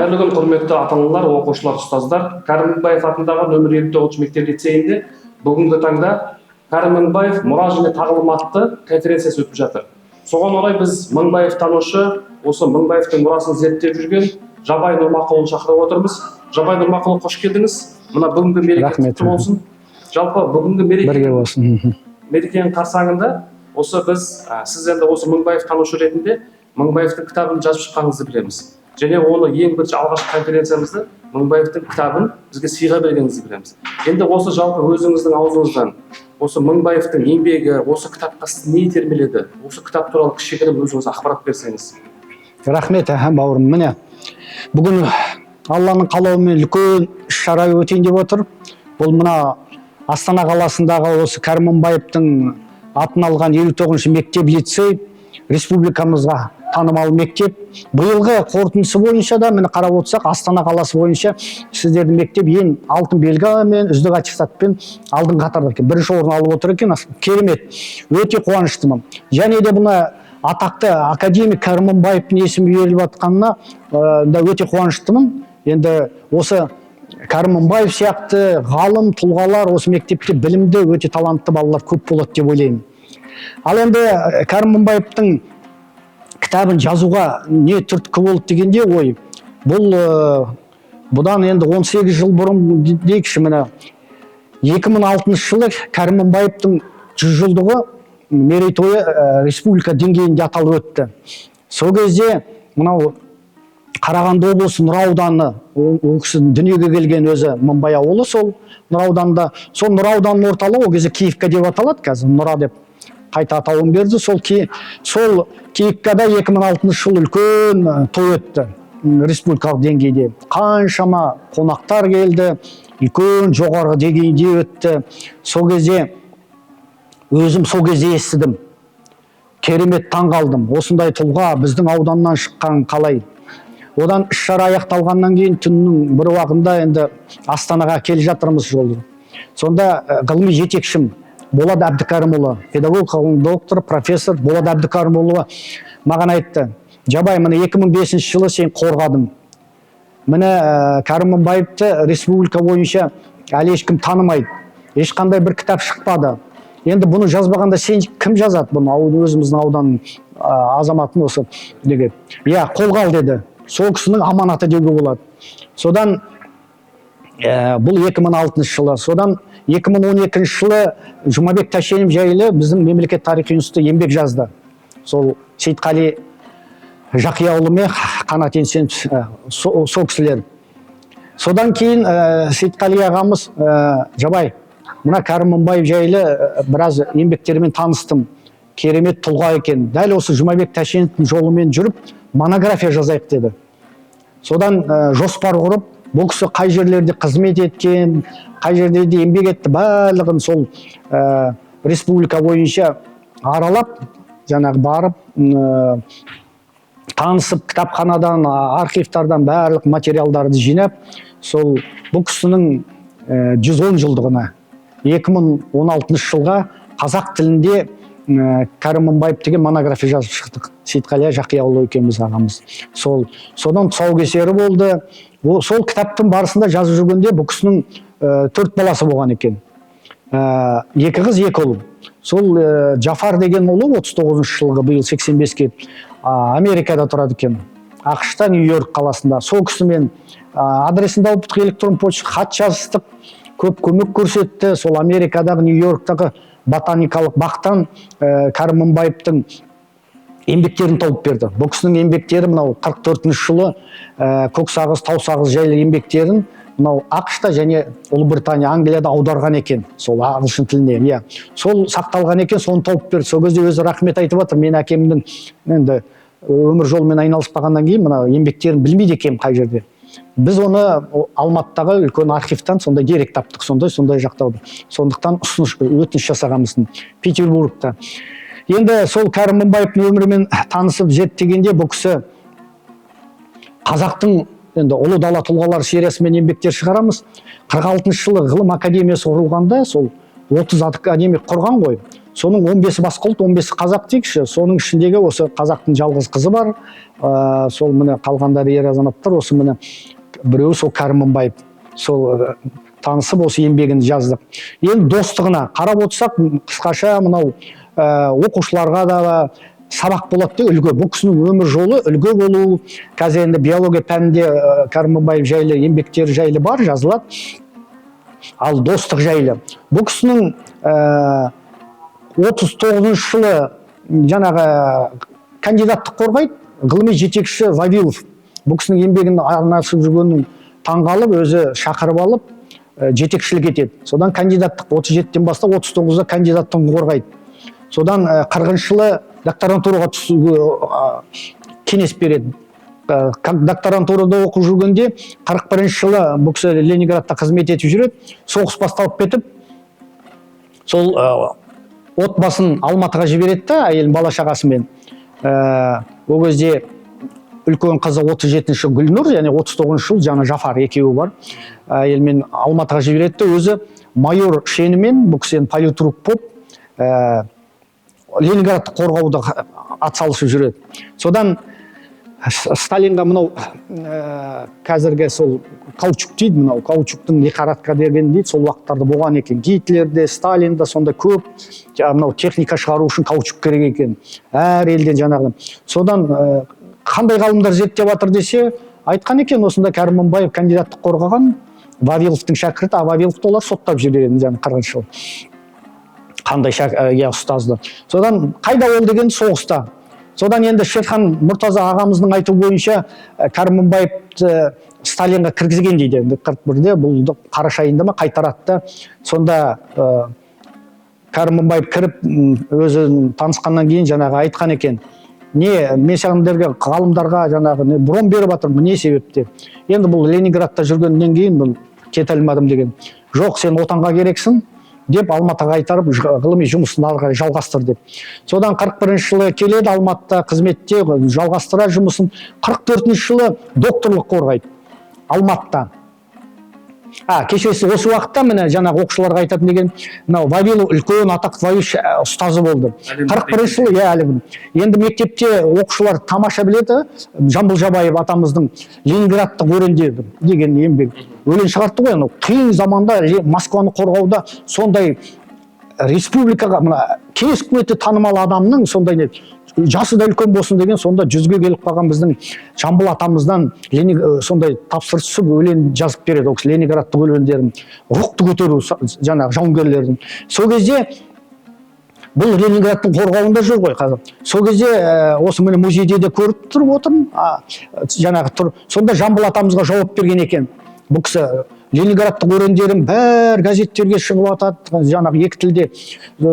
Қайырлы күн, құрметті ата аналар, оқушылар, ұстаздар! Кәрім Мыңбаев атындағы нөмір 59 мектеп лицейінде бүгінгі таңда «Кәрім Мыңбаев: мұра және тағылым» атты конференциясы өтіп жатыр. Соған орай біз Мыңбаев танушы, осы Мыңбаевтың мұрасын зерттеп жүрген Жабай Нұрмақұлын шақырып отырмыз. Жабай Нұрмақұлы, қош келдіңіз! Мына бүгінгі мереке Рахмет. құтты болсын! Жалпы, бүгінгі мереке Бірге болсын. Мерекенің қарсаңында осы біз сіз енді осы Мыңбаев танушы ретінде Мыңбаевтың кітабын жазып шыққаныңызды білеміз және оны ең бірінші, алғашқы конференциямызда Мыңбаевтың кітабын бізге сыйға бергеніңізді білеміз. Енді осы жалпы өзіңіздің аузыңыздан осы Мыңбаевтың еңбегі, осы кітапқа сізді не итермеледі, осы кітап туралы кішігірім өзіңіз ақпарат берсеңіз. Рахмет, бауырым. Міне, бүгін Алланың қалауымен үлкен іс шара өтейін деп отыр. Бұл мына Астана қаласындағы осы Кәрім Мыңбаевтың атын алған 59 мектеп лицей республикамызға танымал мектеп. Биылғы қорытындысы бойынша да, міне, қарап отырсақ, Астана қаласы бойынша сіздердің мектеп ең алтын белгімен, үздік аттестатпен алдыңғы қатарда екен, бірінші орын алып отыр екен. Керемет, өте қуаныштымын. Және де мына атақты академик Кәрім Мыңбаевтың есімі беріліп жатқанына да өте қуаныштымын. Енді осы Кәрім Мыңбаев сияқты ғалым тұлғалар осы мектепте, білімді, өте талантты балалар көп болады деп ойлаймын. Ал енді Кәрім Мыңбаевтың кітабын жазуға не түрткі болды дегенде, ой, бұл бұдан енді 18 жыл бұрын дейікші, міне, 2006 жылы Кәрім Мыңбаевтың 100 жылдығы мерейтойы республика деңгейінде аталып өтті. Сол кезде мынау Қарағанды облысы, Нұра ауданы, ол кісі дүниеге келген өзі Мыңбай ауылы сол Нұра ауданында. Сол Нұра ауданының орталығы ол кезде Киевка деп аталады, қазір Нұра деп қайта атауын берді. Сол Киевкада 2006 жылы үлкен той өтті республикалық деңгейде. Қаншама қонақтар келді, үлкен жоғарғы деңгейде өтті. Сол кезде өзім сол кезде естідім, керемет таң қалдым: осындай тұлға біздің ауданнан шыққан қалай? Одан іс шара аяқталғаннан кейін түннің бір уақытында енді Астанаға келе жатырмыз жолда. Сонда ғылыми жетекшім Болат Әбдікәрімұлы, педагогика ғылым докторы, профессор Болат Әбдікәрімұлы маған айтты: «Жабай, міне, 2005 жылы сен қорғадың. Міне, Кәрім Мыңбаевты республика бойынша әлі ешкім танымайды, ешқандай бір кітап шықпады. Енді бұны жазбағанда, сен кім жазады бұны, өзіміздің ауданның азаматын осы деген, иә, қолға ал», – деді. Сол кісінің аманаты деуге болады. Содан бұл 2006 жылы. Содан 2012 жылы Жұмабек Тәшенов жайлы біздің мемлекет тарихи институты еңбек жазды. Сол Сейітқали Жақияұлы мен Қанат Еңсенов, сол кісілер. Содан кейін Сейітқали ағамыз: «Жабай, мына Кәрім Мыңбаев жайлы біраз еңбектерімен таныстым, керемет тұлға екен. Дәл осы Жұмабек Тәшеновтің жолымен жүріп, монография жазайық», – деді. Содан жоспар құрып, бұл кісі қай жерлерде қызмет еткен, қай жерлерде еңбек етті, барлығын сол республика бойынша аралап, жаңағы барып, танысып, кітапханадан, архивтардан барлық материалдарды жинап, сол бұл кісінің 110 жылдығына, 2016 жылға қазақ тілінде «Кәрім Мыңбаев» деген монография жазып шықтық Сейітқали Жақияұлы екеуміз, ағамыз. Сол содан тұсаукесері болды. Сол кітаптың барысында жазып жүргенде, бұл кісінің төрт баласы болған екен. Екі қыз, екі ұл. Сол Жафар деген ұлы 39 жылғы, биыл 85-ке, Америкада тұрады екен, АҚШ-та, Нью Йорк қаласында. Сол кісімен адресін тауып, электрон почта, хат жазыстық, көп көмек көрсетті. Сол Америкадағы, Нью Йорктағы ботаникалық бақтан Кәрім Мыңбаевтың еңбектерін тауып берді. Бұл кісінің еңбектері мынау 44 жылы көк сағыз, тау сағыз жайлы еңбектерін мынау АҚШ-та және Ұлыбритания, Англияда аударған екен сол ағылшын тіліне, иә, сол сақталған екен, соны тауып берді. Сол кезде өзі рахмет айтып жатыр: «Мен әкемнің енді өмір жолымен айналыспағаннан кейін мына еңбектерін білмейді екенмін қай жерде». Біз оны Алматыдағы үлкен архивтан сондай дерек таптық, сондай сондай жақта. Сондықтан ұсыныс, өтініш жасағанбыз Петербургта. Енді сол Кәрім Мыңбаевтың өмірімен танысып, зерттегенде, бұл кісі қазақтың енді ұлы дала тұлғалары сериясымен еңбектер шығарамыз. 46 жылы Ғылым академиясы құрылғанда, сол 30 академик құрған ғой. Соның 15-і басқа ұлт, 15-і қазақ дейікші. Соның ішіндегі осы қазақтың жалғыз қызы бар. Сол міне, қалғандары ер азаматтар. Осы міне, біреуі сол Кәрім Мыңбаев. Сол танысып, осы еңбегін жаздық. Енді достығына қарап отырсақ, қысқаша мынау оқушыларға да сабақ болады да, үлгі. Бұл кісінің өмір жолы үлгі болу. Қазір енді биология пәнінде Кәрім Мыңбаев жайлы еңбектері жайлы бар, жазылады. Ал достық жайлы, бұл кісінің 39-жылы жаңағы кандидаттық қорғайды. Ғылыми жетекші Вавилов бұл кісінің еңбегін араласып жүргенін таңғалып, өзі шақырып алып, жетекшілік етеді. Содан кандидаттық 37-тен бастап 39-да кандидаттығын қорғайды. Содан 40-жылы докторантураға түсуге кеңес береді. Докторантурада оқып жүргенде, 41 жылы бұл кісі Ленинградта қызмет етіп жүреді. Соғыс басталып кетіп, сол отбасын Алматыға жібереді да, әйелін, бала шағасымен. Ол кезде үлкен қызы 37-ші Гүлнұр және 39 жыл жаңа Жафар, екеуі бар. Әйелімен Алматыға жібереді де, өзі майор шенімен, бұл кісі енді политрук болып, Ленинградты қорғауда атсалысып жүреді. Содан Сталинға мынау қазіргі сол каучук дейді, мынау каучуктың лихорадка деген дейді, сол уақыттарда болған екен. Гитлерде, Сталинда сонда көп мынау техника шығару үшін каучук керек екен әр елден жаңағы. Содан қандай ғалымдар зерттеп жатыр десе, айтқан екен, осында Кәрім Мыңбаев кандидаттық қорғаған, Вавиловтың шәкірті. А Вавиловты олар соттап жіберген жаңағы 40-жылы, қандай иә, ұстазды. Содан қайда ол деген, соғыста. Содан енді Шерхан Мұртаза ағамыздың айтуы бойынша, Кәрім Мыңбаевты Сталинға кіргізген дейді. Енді 41-де, бұл қараша айында ма, қайтарады да. Сонда Кәрім Мыңбаев кіріп, өзін танысқаннан кейін жаңағы айтқан екен: «Не, мен сендерге, ғалымдарға, жаңағы не, брон беріп жатырмын, не себеп?» – деп. «Енді бұл Ленинградта жүргеннен кейін бұл кете алмадым», – деген. «Жоқ, сен отанға керексің», – деп, Алматыға қайтарып, ғылыми жұмысын ары қарай жалғастыр деп. Содан 41 жылы келеді, Алматыда қызметте жалғастырады жұмысын. 44 жылы докторлық қорғайды Алматыда. А кешіресіз, осы уақытта міне, жаңағы оқушыларға айтатын деген, мынау Вавилов, үлкен атақты Вавилов ұстазы болды. Әлемдік 41 жылы, иә, әлі. Енді мектепте оқушылар тамаша біледі Жамбыл Жабаев атамыздың «Ленинградтық өрендер» деген еңбек, өлең шығартты ғой. Анау қиын заманда Москваны қорғауда сондай республикаға, мына Кеңес үкіметі танымал адамның сондай не, жасы да үлкен болсын деген, сонда 100-ге келіп қалған біздің Жамбыл атамыздан сондай тапсырыс түсіп, өлең жазып береді ол кісі, «Ленинградтық өлеңдерін», рухты көтеру жаңағы жауынгерлердің. Сол кезде бұл Ленинградтың қорғауында жүр ғой қазір. Сол кезде осы міне, музейде де көріп тұрып отырмын, жаңағы тұр. Сонда Жамбыл атамызға жауап берген екен бұл кісі: «Ленинградтық өрендерім бәрі газеттерге шығып жатады, жаңағы екі тілде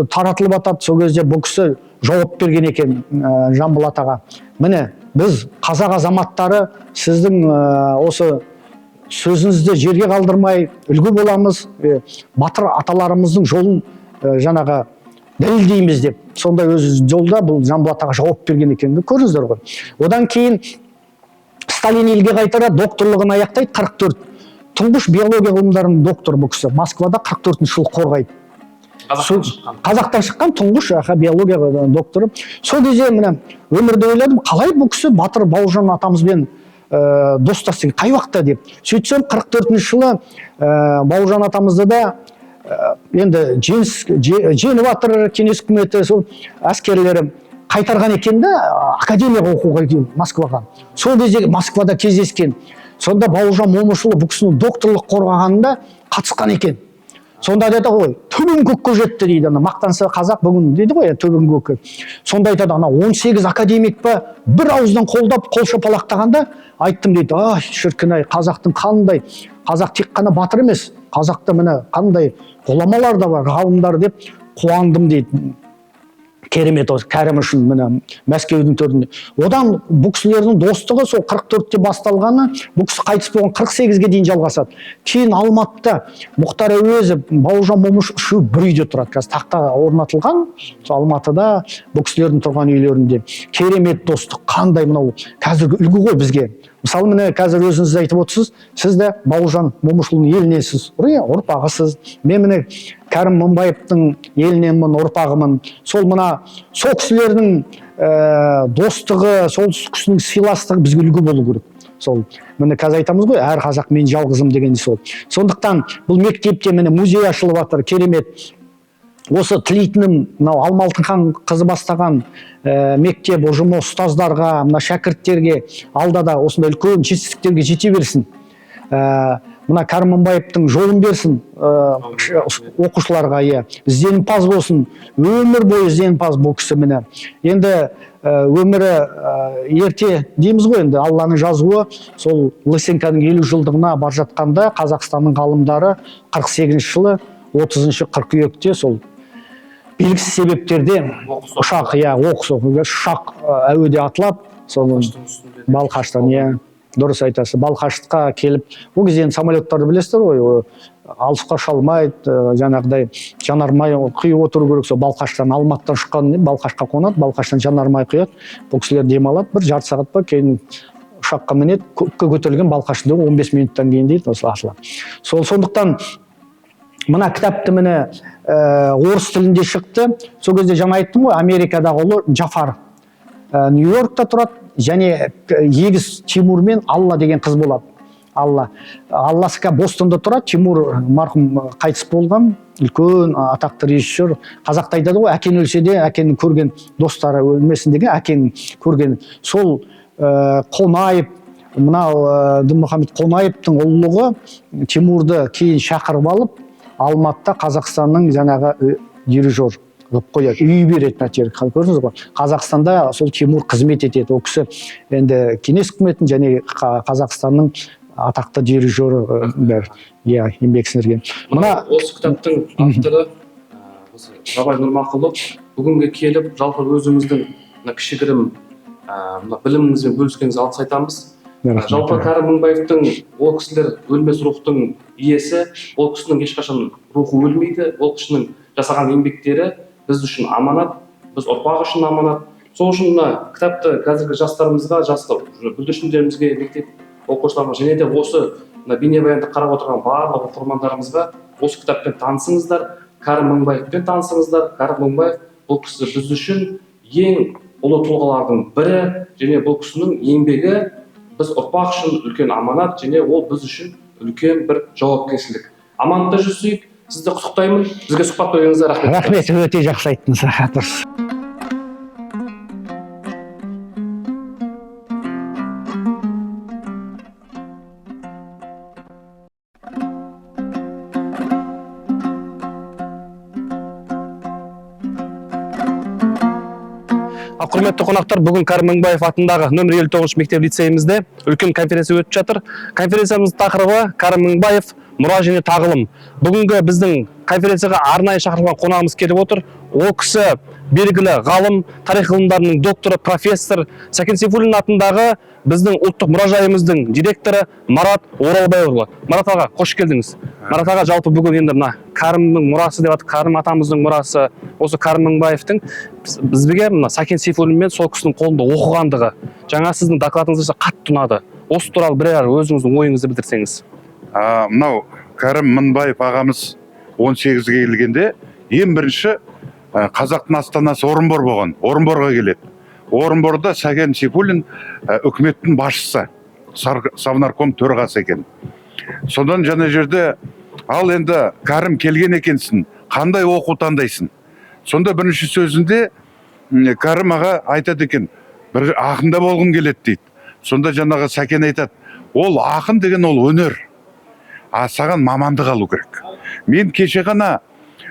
таратылып жатады». Сол кезде бұл кісі жауап берген екен Жамбыл атаға: «Міне, біз, қазақ азаматтары, сіздің осы сөзіңізді жерге қалдырмай үлгі боламыз, батыр аталарымыздың жолын жаңағы дәлелдейміз», – деп. Сонда өзі жолда бұл Жамбыл атаға жауап берген екен, көрдіңіздер ғой. Одан кейін Сталин елге қайтарады, докторлығын аяқтайды 44. Тұңғыш биология ғылымдарының докторы бұл кісі Москвада 44 жылы қорғайды. Қазақтан шыққан. Қазақтан шыққан тұңғыш, аха, биология докторы. Сол кезде міне, өмірде ойладым, қалай бұл кісі батыр Бауыржан атамызбен достасты, қай уақытта деп. Сөйтсем, 44 жылы Бауыржан атамызды да енді жеңіп жатыр Кеңес үкіметі, сол әскерлері қайтарған екен да, академияға оқуға келген Москваға. Сол кезде Москвада кездескен. Сонда Бауыржан Момышұлы бұл кісінің докторлық қорғағанында қатысқан екен. Сонда айтады ғой: «Төбем көкке жетті», – дейді. Ана мақтанса қазақ бүгін дейді ғой, төбем көкке. Сонда айтады: «Ана 18 академик па, бір ауыздан қолдап, қол шапалақтағанда айттым, – дейді, – ай, шіркін ай, қазақтың қандай, қазақ тек қана батыр емес, қазақта міне қандай ғұламалар да бар, ғалымдар деп қуандым», – дейді. Керемет осы Кәрім үшін міне, Мәскеудің төрінде. Одан бұл кісілердің достығы сол 44-те басталғаны, бұл кісі қайтыс болған 48-ге дейін жалғасады. Кейін Алматыда Мұхтар Әуезов, Бауыржан Момыш үшеуі бір үйде тұрады. Қазір тақта орнатылған сол Алматыда бұл кісілердің тұрған үйлерінде. Керемет достық қандай, мынау қазіргі үлгі ғой бізге. Мысалы, міне, қазір өзіңіз айтып отырсыз, сіз де Бауыржан Момышұлының еліненсіз, ұрпағысыз. Мен, міне, Кәрім Мыңбаевтың еліненмін, ұрпағымын. Сол мына сол кісілердің достығы, сол кісінің сыйластығы бізге үлгі болу керек. Сол, міне, қазір айтамыз ғой, әр қазақ мен жалғызым деген сол. Сондықтан бұл мектепте, міне, музей ашылып жатыр, керемет. Осы тілейтінім, мынау Алма Алтынхан қызы бастаған мектеп ұжымы, ұстаздарға, мына шәкірттерге алда да осындай үлкен жетістіктерге жете берсін. Мына Кәрім Мыңбаевтың жолын берсін оқушыларға, иә, ізденімпаз болсын, өмір бойы ізденімпаз бұл кісі. Міне, енді өмірі ерте дейміз ғой, енді Алланың жазуы. Сол Лысенконың 50 жылдығына бар жатқанда Қазақстанның ғалымдары 48 жылы 30 қыркүйекте сол белгісіз себептерде ұшақ, иә, оқыс оқиға, ұшақ әуеде атылап, сол Балқаштан, иә, дұрыс айтасыз, Балқашқа келіп. Ол кезде енді самолеттарды білесіздер ғой, алысқа ұша алмайды, жаңағыдай жанармай құйып отыру керек. Сол Балқаштан, Алматыдан ұшқан Балқашқа қонады, Балқаштан жанармай құяды, бұл кісілер демалады бір жарты сағат па, кейін ұшаққа мінеді. Көкке көтерілген Балқаштың 15 минуттан кейін дейді осы атылады. Сол, сондықтан мына кітапты, міне, орыс тілінде шықты. Сол кезде жаңа айттым ғой, Америкадағы ұлы Джафар Нью Йоркта тұрады және егіз Тимур мен Алла деген қыз болады. Алла, Алласы Бостонда тұрады. Тимур марқұм, қайтыс болған, үлкен атақты режиссер. Қазақта айтады ғой, әкең өлсе де, әкені көрген достары өлмесін деген, әкең көрген сол Қонаев, мынау Дінмұхамед Қонаевтың ұлылығы, Тимурды кейін шақырып алып, Алматыда Қазақстанның жаңағы дирижер қылып қояды, үй береді, пәтер. Көрдіңіз ғой, Қазақстанда сол Тимур қызмет етеді. Ол кісі енді Кеңес үкіметін және Қазақстанның атақты дирижері, бәрі, иә, еңбек сіңірген. Мына осы кітаптың авторы осы Жабай Нұрмақұлов бүгінгі келіп, жалпы өзіңіздің мына кішігірім мына біліміңізбен бөліскеніңізге алғыс айтамыз. Рахмет. Жалпы Кәрім Мыңбаевтың, ол кісілер өлмес рухтың иесі, ол кісінің ешқашан рухы өлмейді. Ол кісінің жасаған еңбектері біз үшін аманат, біз ұрпақ үшін аманат. Сол үшін мына кітапты қазіргі жастарымызға, жас бүлдіршіндерімізге, мектеп оқушыларына және де осы мына бейнебаянды қарап отырған барлық оқырмандарымызға осы кітаппен танысыңыздар, Кәрім Мыңбаевпен танысыңыздар. Кәрім Мыңбаев, бұл кісі біз үшін ең ұлы тұлғалардың бірі және бұл кісінің еңбегі біз ұрпақ үшін үлкен аманат және ол біз үшін үлкен бір жауапкершілік. Амандықта жүзсек. Сізді құттықтаймын, бізге сұхбат бергеніңізге рахмет. Рахмет, өте жақсы айттыңыз, дұрыс. Ал, құрметті қонақтар, бүгін Кәрім Мыңбаев атындағы нөмір 59 мектеп лицейімізде үлкен конференция өтіп жатыр. Конференциямыздың тақырыбы: Кәрім Мыңбаев, мұра және тағылым. Бүгінгі біздің конференцияға арнайы шақырылған қонағымыз келіп отыр. Ол кісі белгілі ғалым, тарих ғылымдарының докторы, профессор, Сәкен Сейфуллин атындағы біздің ұлттық мұражайымыздың директоры Марат Оралбайұлы. Марат аға, қош келдіңіз. Марат аға, жалпы бүгін енді мына Кәрімнің мұрасы деп жатыр, Кәрім атамыздың мұрасы, осы Кәрім Мыңбаевтың бізге мына Сәкен Сейфуллин мен сол кісінің қолында оқығандығы, жаңа сіздің докладыңыз қатты ұнады. Осы туралы бірер өзіңіздің ойыңызды білдірсеңіз. Мынау Кәрім Мыңбаев ағамыз 18-ге келгенде ең бірінші қазақтың астанасы Орынбор болған. Орынборға келеді. Орынборда Сәкен Сейфуллин үкіметтің басшысы, Совнарком төрағасы екен. Содан жаңа жерде, ал енді, Кәрім, келген екенсің, қандай оқу таңдайсың? Сонда бірінші сөзінде Кәрім аға айтады екен: бір ақында болғым келеді дейді. Сонда жаңағы Сәкен айтады: ол ақын деген ол өнер, а саған мамандық алу керек. Мен кеше ғана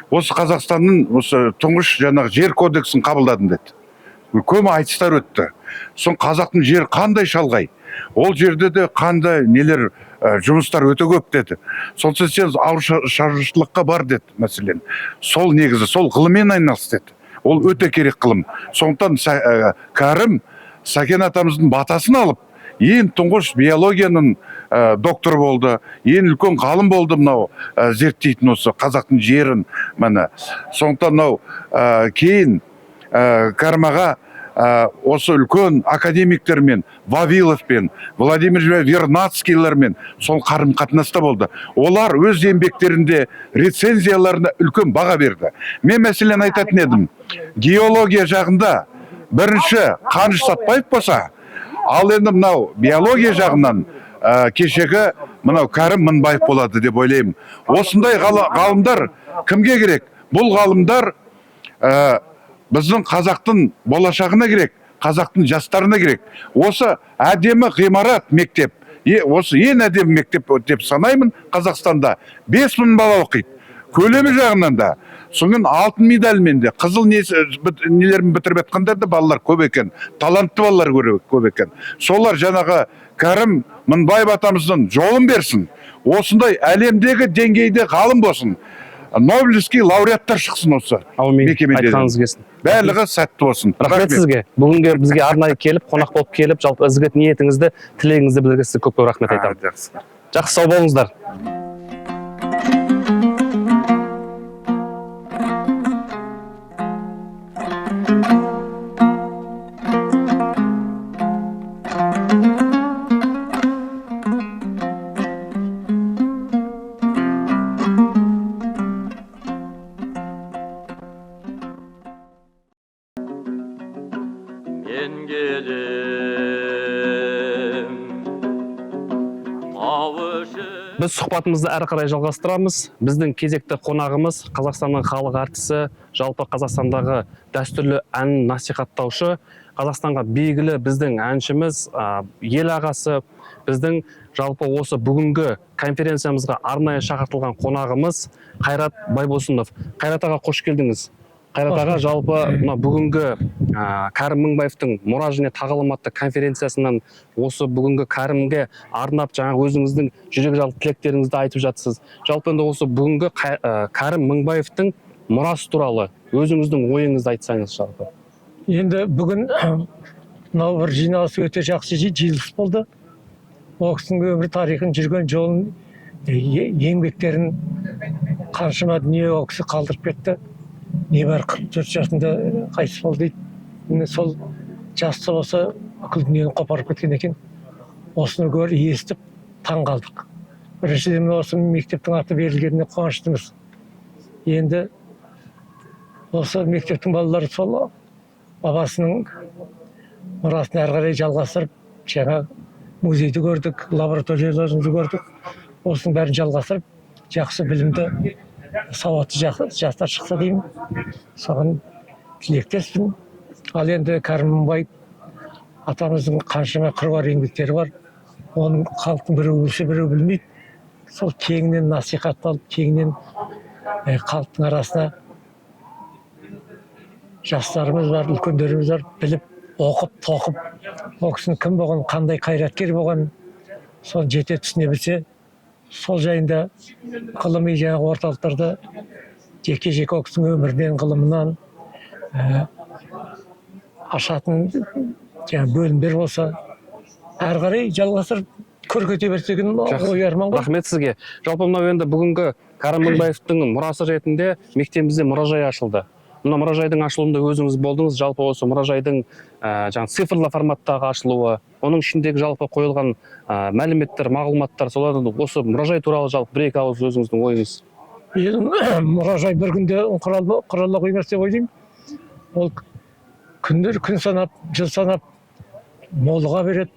осы Қазақстанның осы тұңғыш жаңағы жер кодексін қабылдадым деді. Көп айтыстар өтті. Сон қазақтың жері қандай шалғай, ол жерде де қандай нелер, жұмыстар өте көп деді. Сонысы сен ауыл шаруашылыққа бар деді. Мәселен, сол негізі сол ғылыммен айналыс деді. Ол өте керек ғылым. Сондықтан Кәрім Сәкен атамыздың батасын алып, ең тұңғыш биологияның докторы болды, ең үлкен ғалым болды мынау зерттейтін осы қазақтың жерін, міне. Сондықтан мынау кейін Кәрім аға Осы үлкен академиктермен, Вавиловпен, Владимир Вернадскийлермен сол қарым қатынаста болды. Олар өз еңбектерінде, рецензияларына үлкен баға берді. Мен, мәселен, айтатын едім, геология жағында бірінші Қаныш Сәтбаев болса, ал енді мынау биология жағынан кешегі мынау Кәрім Мыңбаев болады деп ойлаймын. Осындай ғалымдар кімге керек? Бұл ғалымдар біздің қазақтың болашағына керек, қазақтың жастарына керек. Осы әдемі ғимарат, мектеп, осы ең әдемі мектеп деп санаймын Қазақстанда. 5000 бала оқиды. Көлемі жағынан да, содан кейін алтын медальмен де, қызыл несі, нелерін бітіріп жатқандар да балалар көп екен, талантты балалар көп екен. Солар жаңағы Кәрім Мыңбаев атамыздың жолын берсін, осындай әлемдегі деңгейде ғалым болсын, нобелевский лауреаттар шықсын осы Әумин. мекемеден. Айтқаныңыз келсін. Барлығы сәтті болсын. Рахмет сізге. Бүгінгі бізге арнайы келіп, қонақ болып келіп, жалпы ізгі ниетіңізді, тілегіңізді білдірген сізге көп көп рахмет айтамын. Жақсы. Жақсы, сау болыңыздар. Мен келем тау іші. Біз сұхбатымызды әрі қарай жалғастырамыз. Біздің кезекті қонағымыз — Қазақстанның халық әртісі, жалпы Қазақстандағы дәстүрлі ән насихаттаушы, Қазақстанға белгілі біздің әншіміз, ел ағасы, біздің жалпы осы бүгінгі конференциямызға арнайы шақыртылған қонағымыз Қайрат Байбосынов. Қайрат аға, қош келдіңіз. Қайрат аға, жалпы мына бүгінгі Кәрім Мыңбаевтың «Мұра және тағылым» атты конференциясынан осы бүгінгі Кәрімге арнап жаңа өзіңіздің жүрек жалды тілектеріңізді айтып жатсыз. Жалпы енді осы бүгінгі Кәрім Мыңбаевтың мұрасы туралы өзіңіздің ойыңызды айтсаңыз жалпы. Енді бүгін мынау бір жиналыс өте жақсы жиылыс болды. Ол кісінің өмір тарихын, жүрген жолын, еңбектерін, қаншама дүние ол кісі қалдырып кетті. Небәрі 44 жасында қайтыс болды дейді. Міне, сол жаста болса, бүкіл дүниені қопарып кеткен екен. Осыны көріп, естіп таң қалдық. Біріншіден, мына осы мектептің аты берілгеніне қуаныштымыз. Енді осы мектептің балалары сол бабасының мұрасын әрі қарай жалғастырып, жаңа музейді көрдік, лабораторияларымызды көрдік, осының бәрін жалғастырып, жақсы білімді, сауатты жастар шықса деймін, соған тілектеспін. Ал енді Кәрім Мыңбаев атамыздың қаншама қыруар еңбектері бар. Оның халықтың біреу білсе, біреу білмейді. Сол кеңінен насихатталып, кеңінен халықтың арасына, жастарымыз бар, үлкендеріміз бар, біліп, оқып, тоқып, ол кісінің кім болғанын, қандай қайраткер болғанын соны жете түсіне білсе, сол жайында ғылыми жаңағы орталықтарда жеке жеке ол кісінің өмірінен, ғылымынан ашатын жаңағы бөлімдер болса, әрі қарай жалғастырып көркейте берсе деген Жақсы. ой, арман ғой. Рахмет сізге. Жалпы мынау енді бүгінгі Кәрім Мыңбаевтың мұрасы ретінде мектебімізде мұражай ашылды. Мына мұражайдың ашылуында өзіңіз болдыңыз. Жалпы осы мұражайдың жаңағы цифрлы форматтағы ашылуы, оның ішіндегі жалпы қойылған мәліметтер, мағлұматтар, солардың, осы мұражай туралы жалпы бір екі ауыз өзіңіздің ойыңыз. Енді мұражай бір күнде құрала қоймас деп ойлаймын. Ол күндер күн санап, жыл санап молыға береді,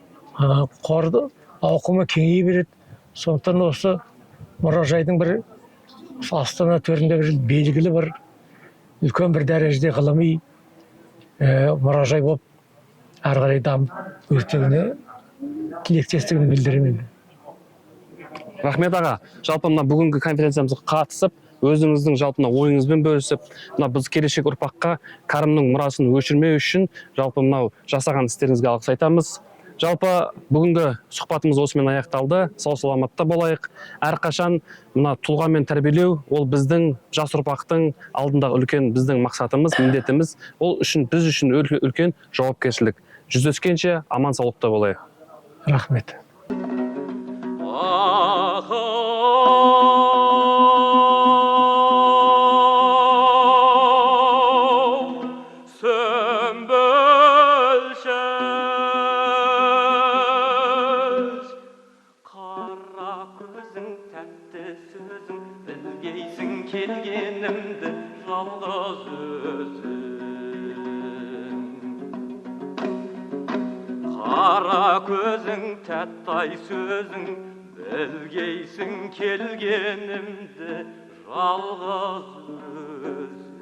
қорды ауқымы кеңейе береді. Сондықтан осы мұражайдың бір осы Астана төрінде бір белгілі бір үлкен бір дәрежеде ғылыми мұражай болып әрі қарай дамып өсуіне тілектестігімді білдіремін. Рахмет, аға. Жалпы мына бүгінгі конференциямызға қатысып, өзіңіздің жалпы мына ойыңызбен бөлісіп, мына біз келешек ұрпаққа Кәрімнің мұрасын өшірмеу үшін жалпы мынау жасаған істеріңізге алғыс айтамыз. Жалпы бүгінгі сұхбатымыз осымен аяқталды. Сау саламатта болайық. Әрқашан мына тұлғамен тәрбиелеу — ол біздің жас ұрпақтың алдындағы үлкен біздің мақсатымыз, міндетіміз. Ол үшін біз үшін үлкен жауапкершілік. Жүздескенше аман саулықта болайық. Рахмет. Ахау, сүмбіл. Қара көзің, тәтті сөзің, білгейсің келгенімді жалғыз өзім.